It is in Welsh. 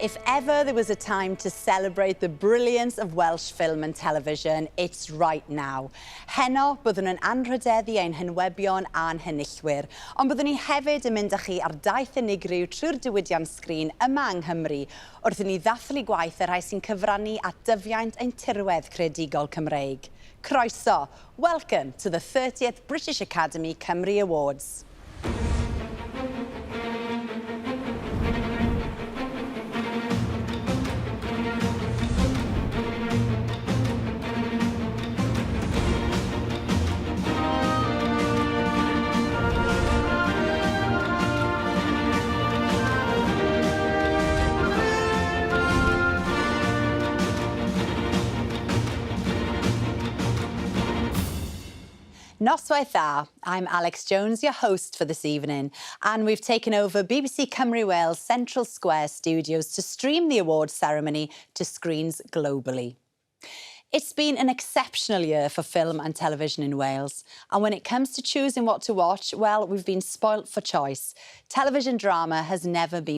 If ever there was a time to celebrate the brilliance of Welsh film and television, it's right now. Heno, byddwn yn anrhydeddu ein henwebion a'n henillwyr, ond byddwn ni hefyd yn mynd â chi ar daith unigryw trwy'r diwydiant sgrin yma yng Nghymru, wrth i ni ddathlu gwaith y rhai sy'n cyfrannu at dyfiant ein tirwedd creadigol Cymreig. Croeso! Welcome to the 30th British Academy Cymru Awards. Noswaith dda, I'm Alex Jones, your host for this evening, and we've taken over BBC Cymru Wales Central Square studios to stream the awards ceremony to screens globally. It's been an exceptional year for film and television in Wales, and when it comes to choosing what to watch, well, we've been spoilt for choice. Television drama has never been